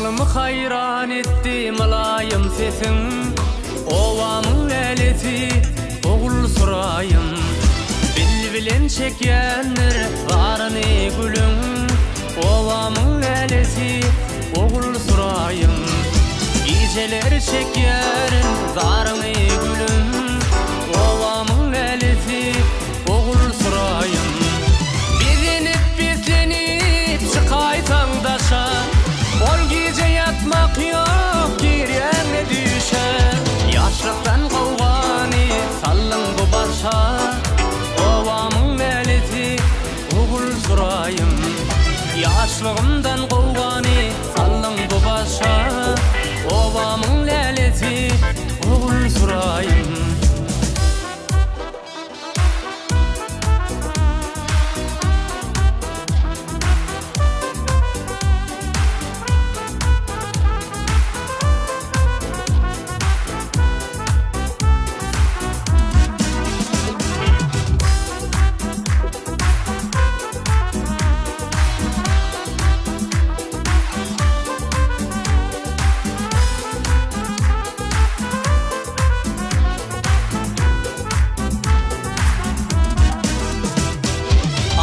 Aklymy haýran etdi mylaýym sesiň, Obamyň lälesi, ogul suraýym. Bilbilen çekýändir zaryny gülüň, Obamyň lälesi, ogul suraýym. Gijeler çekýärin zaryňy gülüm, Obamyň lälesi, ogul suraýym. Bezenip beslenip çykaýsaň daşa, Ol gije ýatmak ýok girýäňde düýşe. Ýaşlykdan gowgany saldyň bu başa, Obamyň lälesi, ogul suraýym. Ýaşlygymdan gowgany saldyň bu başa, Obamyň lälesi, ogul suraýym.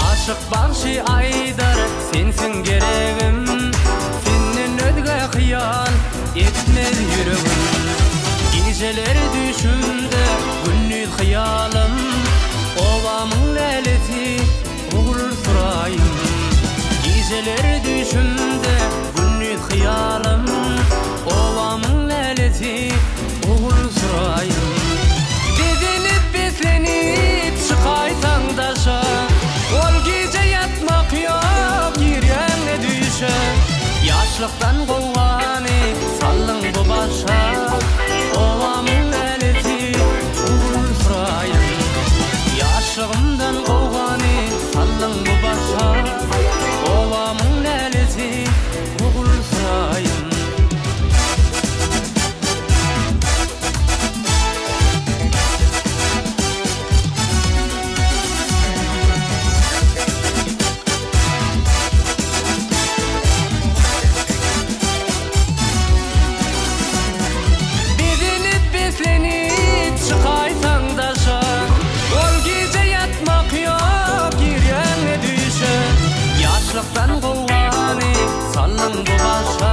Aşyk bagşy aýdar, sensiň geregim, Senden özge hyýal etmez ýüregim. Gijeler düýşümde, gündiz hyýalym, Obamyň lälesi, ogul suraýym. Gijeler düýşümde, gündiz hyýalym, Obamyň lälesi, ogul suraýym. Bezenip beslenip çykaýsaň daşa, Ol gije ýatmak ýok, girýäňde düýşe. Ýaşlykdan gowgany saldyň bu başa, Obamyň lälesi, ogul suraýym. Ýaşlygymdan gowgany saldyň bu başa, Obamyň lälesi, ogul suraýym. Bezenip beslenip çykaýsaň daşa, Ol gije ýatmak ýok girýäňde düýşe. Ýaşlykdan gowgany saldyň bu başa.